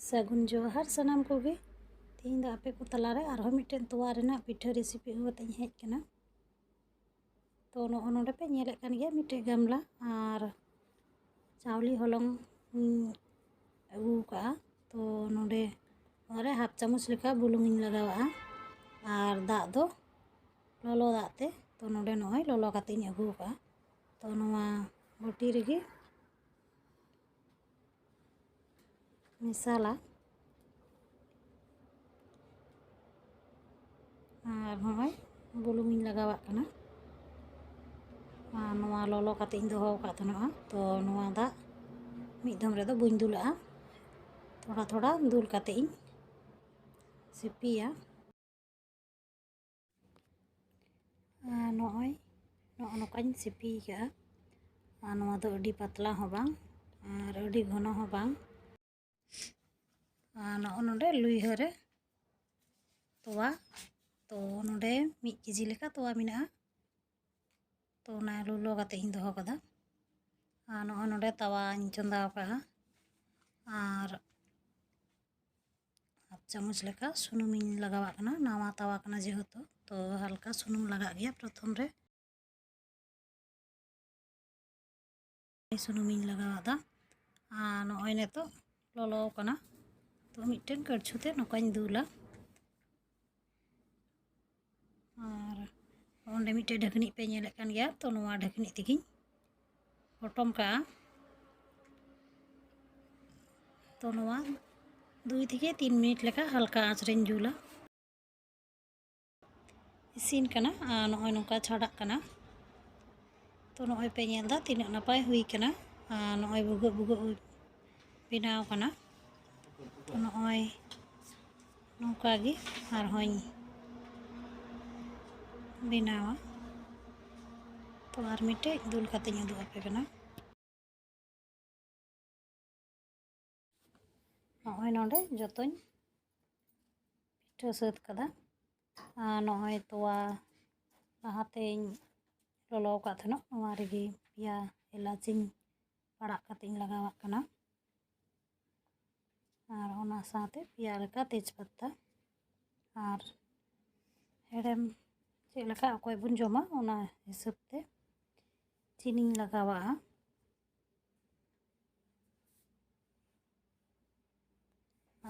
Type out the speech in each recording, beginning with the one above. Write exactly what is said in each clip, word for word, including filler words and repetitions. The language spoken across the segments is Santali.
ᱥᱟᱹᱜᱩᱱ ᱡᱚᱦᱟᱨ ᱥᱟᱱᱟᱢ ᱠᱚᱜᱮ᱾ ᱛᱮᱦᱮᱧ ᱫᱚ ᱟᱯᱮ ᱠᱚ ᱛᱟᱞᱟᱨᱮ ᱟᱨᱦᱚᱸ ᱢᱤᱫᱴᱮᱱ ᱛᱚᱣᱟ ᱨᱮᱱᱟᱜ ᱯᱤᱴᱷᱟᱹ ᱨᱮᱥᱤᱯᱤ ᱟᱹᱜᱩ ᱠᱟᱛᱮᱧ ᱦᱮᱡ ᱠᱟᱱᱟ᱾ ᱛᱚ, ᱱᱚᱜᱼᱚ ᱱᱚᱰᱮ ᱯᱮ ᱧᱮᱞᱮᱫ ᱠᱟᱱ ᱜᱮᱭᱟ ᱢᱤᱫᱴᱮᱡ ᱜᱟᱢᱞᱟ, ᱟᱨ ᱪᱟᱣᱞᱮ ᱦᱚᱞᱚᱝ ᱤᱧ ᱟᱹᱜᱩ ᱠᱟᱜᱼᱟ᱾ ᱛᱚ, ᱱᱚᱰᱮ ᱱᱚᱣᱟ ᱨᱮ ᱦᱟᱯ ᱪᱟᱢᱚᱪ ᱞᱮᱠᱟ ᱵᱩᱞᱩᱝ ᱤᱧ ᱞᱟᱜᱟᱣᱟᱜᱼᱟ, ᱟᱨ ᱫᱟᱜ ᱫᱚ ᱞᱚᱞᱚ ᱫᱟᱜ ᱛᱮ, ᱛᱚ, ᱱᱚᱰᱮ ᱱᱚᱜᱼᱚᱭ ᱞᱚᱞᱚ ᱠᱟᱛᱮ ᱤᱧ ᱟᱹᱜᱩ ᱠᱟᱜᱼᱟ᱾ ᱛᱚ, ᱱᱚᱣᱟ ᱵᱟᱹᱴᱤ ᱨᱮᱜᱮ ᱢᱮᱥᱟᱞᱟ᱾ ᱟᱨ ᱱᱚᱜᱼᱚᱭ ᱵᱩᱞᱩᱝ ᱤᱧ ᱞᱟᱜᱟᱣᱟᱜ ᱠᱟᱱᱟ᱾ ᱟᱨ ᱱᱚᱣᱟ ᱞᱚᱞᱚ ᱠᱟᱛᱮ ᱤᱧ ᱫᱚᱦᱚ ᱟᱠᱟᱫ ᱛᱟᱦᱮᱱᱟ᱾ ᱛᱚ, ᱱᱚᱣᱟ ᱫᱟᱜ ᱢᱤᱫ ᱫᱚᱢ ᱨᱮᱫᱚ ᱵᱟᱹᱧ ᱫᱩᱞᱟᱜᱼᱟ, ᱛᱷᱚᱲᱟ ᱛᱷᱚᱲᱟ ᱫᱩᱞ ᱠᱟᱛᱮ ᱤᱧ ᱥᱤᱯᱤᱭᱟ᱾ ᱟᱨ ᱱᱚᱜᱼᱚᱭ ᱱᱚᱜᱼᱚ ᱱᱚᱝᱠᱟᱧ ᱥᱤᱯᱤ ᱠᱟᱜᱼᱟ᱾ ᱟᱨ ᱱᱚᱣᱟ ᱫᱚ ᱟᱹᱰᱤ ᱯᱟᱛᱞᱟ ᱦᱚᱸ ᱵᱟᱝ ᱟᱨ ᱟᱹᱰᱤ ᱜᱷᱚᱱᱚ ᱦᱚᱸ ᱵᱟᱝ᱾ ᱟᱨ ᱱᱚᱜᱼᱚ ᱱᱚᱰᱮ ᱞᱩᱭᱦᱟᱹ ᱨᱮ ᱛᱚᱣᱟ, ᱛᱚ, ᱱᱚᱰᱮ ᱢᱤᱫ ᱠᱮᱡᱤ ᱞᱮᱠᱟ ᱛᱚᱣᱟ ᱢᱮᱱᱟᱜᱼᱟ᱾ ᱛᱚ, ᱚᱱᱟ ᱞᱚᱞᱚ ᱠᱟᱛᱮ ᱤᱧ ᱫᱚᱦᱚ ᱠᱟᱫᱟ᱾ ᱟᱨ ᱱᱚᱜᱼᱚᱭ ᱱᱚᱰᱮ ᱛᱟᱣᱟᱧ ᱪᱚᱸᱫᱟ ᱟᱠᱟᱫᱼᱟ᱾ ᱟᱨ ᱦᱟᱯ ᱪᱟᱢᱚᱪ ᱞᱮᱠᱟ ᱥᱩᱱᱩᱢᱤᱧ ᱞᱟᱜᱟᱣᱟᱜ ᱠᱟᱱᱟ᱾ ᱱᱟᱣᱟ ᱛᱟᱣᱟ ᱠᱟᱱᱟ ᱡᱮᱦᱮᱛᱩ, ᱛᱚ, ᱦᱟᱞᱠᱟ ᱥᱩᱱᱩᱢ ᱞᱟᱜᱟᱜ ᱜᱮᱭᱟ ᱯᱨᱚᱛᱷᱚᱢ ᱨᱮ᱾ ᱥᱩᱱᱩᱢᱤᱧ ᱞᱟᱜᱟᱣᱟᱫᱟ᱾ ᱟᱨ ᱱᱚᱜᱼᱚᱭ ᱱᱤᱛᱚᱜ ᱞᱚᱞᱚ ᱠᱟᱱᱟ᱾ ᱛᱚ, ᱢᱤᱫᱴᱮᱱ ᱠᱟᱹᱲᱪᱷᱩ ᱛᱮ ᱱᱚᱝᱠᱟᱧ ᱫᱩᱞᱟ᱾ ᱟᱨ ᱚᱸᱰᱮ ᱢᱤᱫᱴᱮᱱ ᱰᱷᱟᱹᱠᱱᱤᱡ ᱯᱮ ᱧᱮᱞᱮᱫ ᱠᱟᱱ ᱜᱮᱭᱟ, ᱛᱚ, ᱱᱚᱣᱟ ᱰᱷᱟᱹᱠᱱᱤᱡ ᱛᱮᱜᱮᱧ ᱯᱚᱴᱚᱢ ᱠᱟᱜᱼᱟ᱾ ᱛᱚ, ᱱᱚᱣᱟ ᱫᱩᱭ ᱛᱷᱮᱠᱮ ᱛᱤᱱ ᱢᱤᱱᱤᱴ ᱞᱮᱠᱟ ᱦᱟᱞᱠᱟ ᱟᱸᱪ ᱨᱮᱧ ᱡᱩᱞᱟ᱾ ᱤᱥᱤᱱ ᱠᱟᱱᱟ ᱟᱨ ᱱᱚᱜᱼᱚᱭ ᱱᱚᱝᱠᱟ ᱪᱷᱟᱰᱟᱜ ᱠᱟᱱᱟ᱾ ᱛᱚ, ᱱᱚᱜᱼᱚᱭ ᱯᱮ ᱧᱮᱞ ᱮᱫᱟ ᱛᱤᱱᱟᱹᱜ ᱱᱟᱯᱟᱭ ᱦᱩᱭ ᱠᱟᱱᱟ᱾ ᱟᱨ ᱱᱚᱜᱼᱚᱭ ᱵᱷᱩᱜᱟᱹᱜ ᱵᱷᱩᱜᱟᱹᱜ ᱵᱮᱱᱟᱣ ᱠᱟᱱᱟ᱾ ᱛᱚ, ᱱᱚᱜᱼᱚᱭ ᱱᱚᱝᱠᱟ ᱜᱮ ᱟᱨᱦᱚᱸᱧ ᱵᱮᱱᱟᱣᱟ᱾ ᱛᱚ, ᱟᱨ ᱢᱤᱫᱴᱮᱡ ᱫᱩᱞ ᱠᱟᱛᱮᱧ ᱩᱫᱩᱜ ᱟᱯᱮ ᱠᱟᱱᱟ᱾ ᱱᱚᱜᱼᱚᱭ ᱱᱚᱰᱮ ᱡᱚᱛᱚᱧ ᱯᱤᱴᱷᱟᱹ ᱥᱟᱹᱛ ᱠᱟᱫᱟ᱾ ᱟᱨ ᱱᱚᱜᱼᱚᱭ ᱛᱚᱣᱟ ᱞᱟᱦᱟᱛᱮᱧ ᱞᱚᱞᱚ ᱟᱠᱟᱫ ᱛᱟᱦᱮᱱᱟ, ᱱᱚᱣᱟ ᱨᱮᱜᱮ ᱯᱮᱭᱟ ᱮᱞᱟᱪᱤᱧ ᱯᱟᱲᱟᱜ ᱠᱟᱛᱮᱧ ᱞᱟᱜᱟᱣᱟᱜ ᱠᱟᱱᱟ᱾ ᱟᱨ ᱚᱱᱟ ᱥᱟᱶᱛᱮ ᱯᱮᱭᱟ ᱞᱮᱠᱟ ᱛᱮᱡᱽ ᱯᱟᱛᱟ᱾ ᱟᱨ ᱦᱮᱲᱮᱢ ᱪᱮᱫ ᱞᱮᱠᱟ ᱚᱠᱚᱭ ᱵᱚᱱ ᱡᱚᱢᱟ, ᱚᱱᱟ ᱦᱤᱥᱟᱹᱵ ᱛᱮ ᱪᱤᱱᱤᱧ ᱞᱟᱜᱟᱣᱟᱜᱼᱟ᱾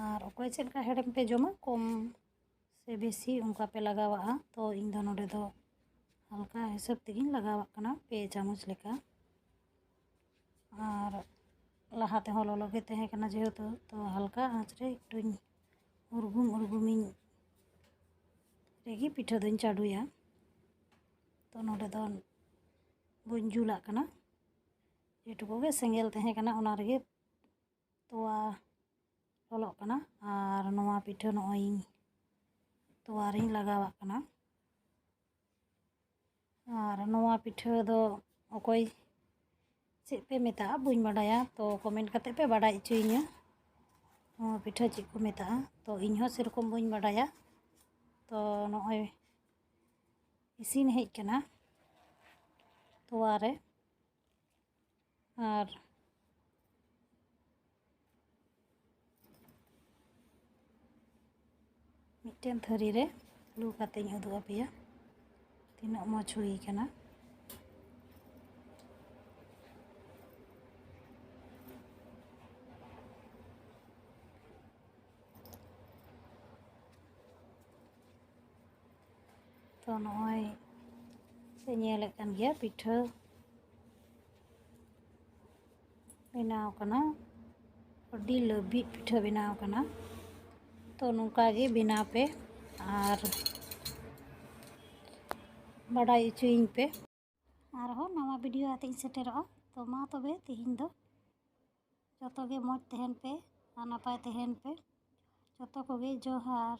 ᱟᱨ ᱚᱠᱚᱭ ᱪᱮᱫ ᱞᱮᱠᱟ ᱦᱮᱲᱮᱢ ᱯᱮ ᱡᱚᱢᱟ, ᱠᱚᱢ ᱥᱮ ᱵᱮᱥᱤ ᱚᱱᱠᱟ ᱯᱮ ᱞᱟᱜᱟᱣᱟᱜᱼᱟ᱾ ᱛᱚ ᱤᱧ ᱫᱚ ᱱᱚᱰᱮ ᱫᱚ ᱦᱟᱞᱠᱟ ᱦᱤᱥᱟᱹᱵ ᱛᱮᱜᱮᱧ ᱞᱟᱜᱟᱣᱟᱜ ᱠᱟᱱᱟ, ᱯᱮ ᱪᱟᱢᱚᱪ ᱞᱮᱠᱟ᱾ ᱟᱨ ᱞᱟᱦᱟ ᱛᱮᱦᱚᱸ ᱞᱚᱞᱚ ᱜᱮ ᱛᱟᱦᱮᱸ ᱠᱟᱱᱟ ᱡᱮᱦᱮᱛᱩ, ᱛᱚ ᱦᱟᱞᱠᱟ ᱟᱸᱪ ᱨᱮ ᱮᱠᱴᱩᱧ ᱩᱨᱜᱩᱢ ᱩᱨᱜᱩᱢᱤᱧ ᱨᱮᱜᱮ ᱯᱤᱴᱷᱟᱹ ᱫᱚᱧ ᱪᱟᱰᱳᱭᱟ᱾ ᱛᱚ ᱱᱚᱰᱮ ᱫᱚ ᱵᱟᱹᱧ ᱡᱩᱞᱟᱜ ᱠᱟᱱᱟ, ᱡᱮᱴᱩᱠᱩ ᱜᱮ ᱥᱮᱸᱜᱮᱞ ᱛᱟᱦᱮᱸ ᱠᱟᱱᱟ ᱚᱱᱟ ᱨᱮᱜᱮ ᱛᱚᱣᱟ ᱞᱚᱞᱚᱜ ᱠᱟᱱᱟ᱾ ᱟᱨ ᱱᱚᱣᱟ ᱯᱤᱴᱷᱟᱹ ᱱᱚᱜᱼᱚᱭ ᱤᱧ ᱛᱚᱣᱟ ᱨᱤᱧ ᱞᱟᱜᱟᱣᱟᱜ ᱠᱟᱱᱟ᱾ ᱟᱨ ᱱᱚᱣᱟ ᱯᱤᱴᱷᱟᱹ ᱫᱚ ᱚᱠᱚᱭ ᱪᱮᱫ ᱯᱮ ᱢᱮᱛᱟᱜᱼᱟ ᱵᱟᱹᱧ ᱵᱟᱰᱟᱭᱟ, ᱛᱚ ᱠᱚᱢᱮᱱᱴ ᱠᱟᱛᱮ ᱯᱮ ᱵᱟᱰᱟᱭ ᱦᱚᱪᱚᱭᱤᱧᱟ ᱱᱚᱣᱟ ᱯᱤᱴᱷᱟᱹ ᱪᱮᱫ ᱠᱚ ᱢᱮᱛᱟᱜᱼᱟ᱾ ᱛᱚ ᱤᱧ ᱦᱚᱸ ᱥᱮᱨᱚᱠᱚᱢ ᱵᱟᱹᱧ ᱵᱟᱰᱟᱭᱟ᱾ ᱛᱚ ᱱᱚᱜᱼᱚᱭ ᱤᱥᱤᱱ ᱦᱮᱡ ᱠᱟᱱᱟ ᱛᱚᱣᱟ ᱨᱮ᱾ ᱟᱨ ᱢᱤᱫᱴᱮᱱ ᱛᱷᱟᱹᱨᱤ ᱨᱮ ᱞᱩ ᱠᱟᱛᱮᱧ ᱩᱫᱩᱜ ᱟᱯᱮᱭᱟ ᱛᱤᱱᱟᱹᱜ ᱢᱚᱡᱽ ᱦᱩᱭ ᱠᱟᱱᱟ᱾ ᱛᱚ ᱱᱚᱜᱼᱚᱭ ᱯᱮ ᱧᱮᱞᱮᱫ ᱠᱟᱱ ᱜᱮᱭᱟ ᱯᱤᱴᱷᱟᱹ ᱵᱮᱱᱟᱣ ᱠᱟᱱᱟ, ᱟᱹᱰᱤ ᱞᱟᱹᱵᱤᱫ ᱯᱤᱴᱷᱟᱹ ᱵᱮᱱᱟᱣ ᱠᱟᱱᱟ᱾ ᱛᱚ ᱱᱚᱝᱠᱟ ᱜᱮ ᱵᱮᱱᱟᱣ ᱯᱮ ᱟᱨ ᱵᱟᱰᱟᱭ ᱦᱚᱪᱚᱭᱤᱧ ᱯᱮ᱾ ᱟᱨᱦᱚᱸ ᱱᱟᱣᱟ ᱵᱷᱤᱰᱤᱭᱳ ᱟᱛᱮ ᱤᱧ ᱥᱮᱴᱮᱨᱚᱜᱼᱟ᱾ ᱛᱚ ᱢᱟ ᱛᱚᱵᱮ ᱛᱮᱦᱮᱧ ᱫᱚ ᱡᱚᱛᱚ ᱜᱮ ᱢᱚᱡᱽ ᱛᱟᱦᱮᱱ ᱯᱮ ᱟᱨ ᱱᱟᱯᱟᱭ ᱛᱟᱦᱮᱱ ᱯᱮ᱾ ᱡᱚᱛᱚ ᱠᱚᱜᱮ ᱡᱚᱦᱟᱨ᱾